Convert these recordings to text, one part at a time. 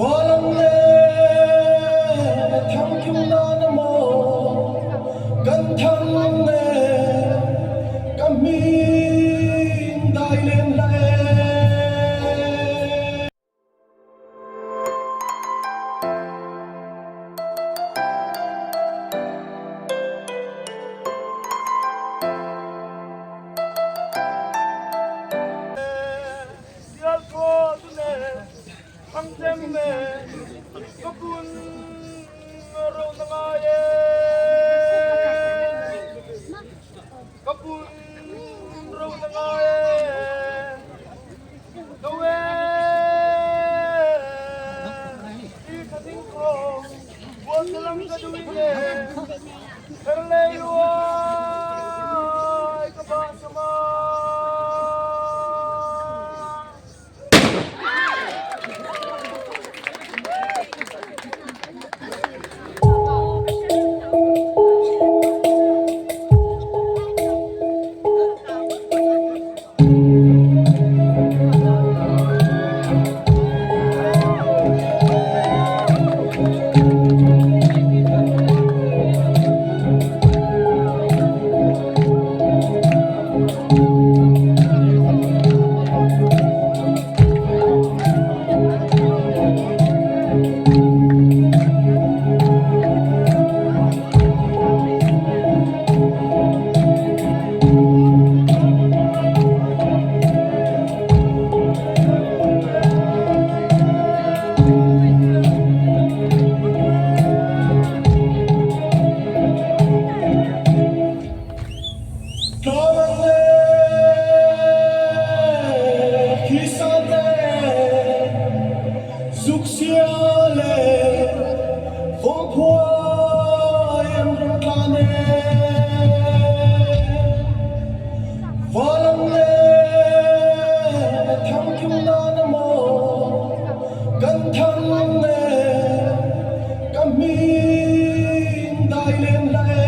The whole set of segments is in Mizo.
Valang le thangkim nan maw kan thang e ka hming dai len hlah e. Tlawngang le thisa te, zuksia le vawngkhuai an rak tlan e. Valang le thangkim nan maw kan thang e ka hming dai len hlah e.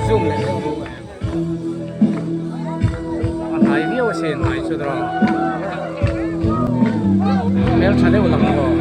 Zoom leh deuh bawk a a hnai viau a sin hnai chu draw hmeltha deuh lang aw.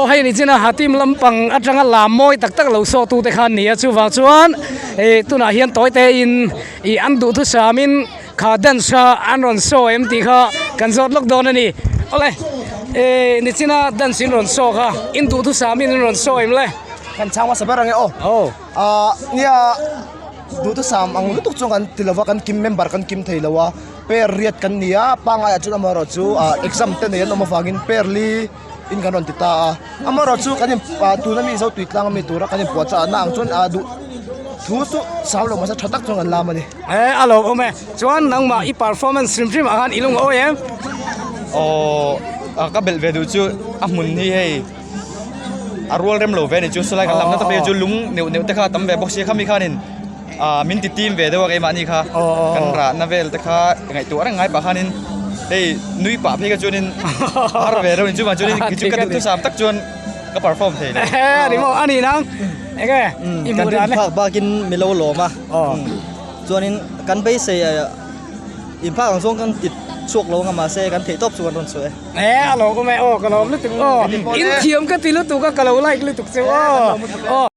Aw hei ni chin a Hatim lampang atanga lam mawi tak tak lo saw tute kha an ni a chuvang chuan ih tunah hian tawi te in ih an duhthusam in kha dance kha an rawn saw em tih kha kan zawt lawk dawn a ni awle ih nichina dance in rawn saw kha in duhthusam in an rawn saw em le. Kan chhang hmasa ber ang e aw. Aw. Ah nia duhthusam ang lutuk chuan kan ti lova kan kim member kan kim thei lo a pair riat kan ni a pangai ah chuan amaherawh chu ah exam te nei an awm avangin pair li in kan rawn ti ta a amaherawh chu kan in ah tuna mi zo tui tlang ami tura kan inpuah chah na ang chuan ah duh thu chu sang lo mahse tha tak chuan kan lam a ni. E a lo awm e chuan nangmah i performance hrim hrim ah khan i lungawi em? Aw ka belh ve duh chu a hmun hi hei. a rual rem lo ve a ni chu sawlai kan lamna tak phei chu lung neuh neuh te kha a tam ve bawk sia khami khanin ah min ti tim ve deuh a keimahni kha kan rahna vel te kha ngaihtuah reng ngai pah khanin. hei nui pah phei kha chuanin a har ve reuh a ni chuvang chuanin kei chu ka duhthusam tak chuan ka perform thei lo. A ni maw a ni nang enge i hmuh dan e. Kan rin phak bakin mi lo lawm a chuanin kan beisei inphak ang zawng kan ti chhuak lo ang a mahse kan theih tawp chu kan rawn chhuah e. E a lo awm e aw ka lawm lutuk aw in thiam ka ti lutuk a ka lo like lutuk che aw aw.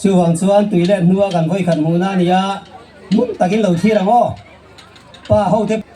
Chuvang chuan tui let hnua kan vawikhat hmuhna a ni a, ngun takin lo thlir ang aw. Pa ho te.